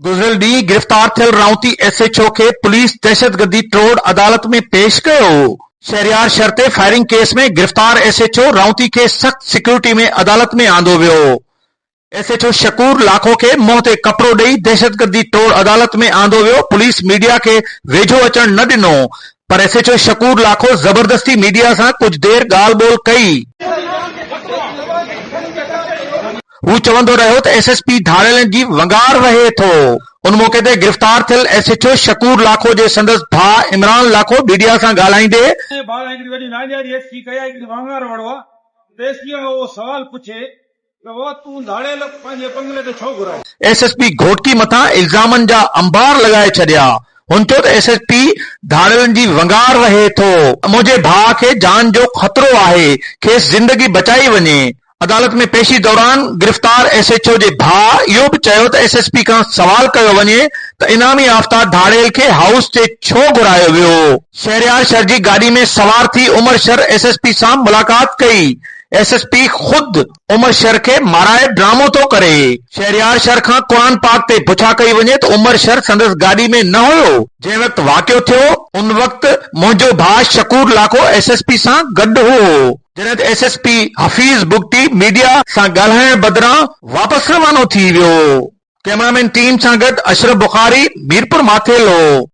گذريل ڏينهن گرفتار ٿيل رائونتي ايس ايڇ او کي پوليس دهشتگردي ٽوڙ عدالت ۾ پيش ڪيو. شهريار شھر تي فائرنگ ڪيس ۾ گرفتار ايس ايڇ او رائونتي کي سخت سيڪيورٽي ۾ عدالت ۾ آندو ويو. S H O Shakoor Lakho کي منهن تي ڪپڙو ڏئي دهشتگردي ٽوڙ عدالت ۾ آندو ويو، پوليس ميڊيا کي ويجهو اچڻ نه ڏنو پر S H O Shakoor Lakho زبردستي ميڊيا سان ڪجهه دير ڳالهه ٻولهه ڪئي. هو چوندو رهيو ته ايس ايس پي ڌاڙيلن جي ونگار وهي ٿو. ان موقعي تي گرفتار ٿيل S H O Shakoor Lakho جي سندس ڀاء عمران لاکو ميڊيا سان ڳالهائيندي. منهنجي ڀاء هڪڙي وڏي نالياري ايس پي ڪئي آهي هڪڙي وانگار وڙو آهي ته ايس پي کان اهو سوال پڇي ته بابا تون ڌاڙيل پنهنجي بنگلي تي ڇو گهرايو؟ ايس ايس پي گهوٽڪي مٿان الزامن جا انبار لڳائي ڇڏيا. هن چيو ته ايس ايس پي ڌاڙيلن جي ونگار وهي ٿو. منهنجي ڀاء کي جان جو خطرو آهي، کيس زندگي بچائي وڃي. عدالت ۾ پيشي دوران گرفتار ايس ايڇ او جي ڀاء اهو به چيو ته ايس ايس پي کان سوال ڪيو وڃي ته انعامي يافته ڌاڙيل کي هائوس تي ڇو گهرايو ويو. شهريار شر جي گاڏي ۾ سوار ٿي عمر شر ايس ايس پي سان ملاقات ڪئي، ايس ايس پي خود عمر شر کي مارائي ڊرامو ٿو ڪري. شهريار شر کان قرآن پاڪ تي پڇا ڪئي وڃي ته عمر شر سندس گاڏي ۾ نه هيو، جنهن وقت واقعو ٿيو ان وقت منهنجو ڀاء Shakoor Lakho S S P سان گڏ هو. جڏهن ته S S P Hafeez Bugti media سان ڳالهائڻ بدران واپس روانو ٿي ويو. ڪئميرامين ٽيم سان گڏ اشرف بخاري، ميرپور ماٿيلو.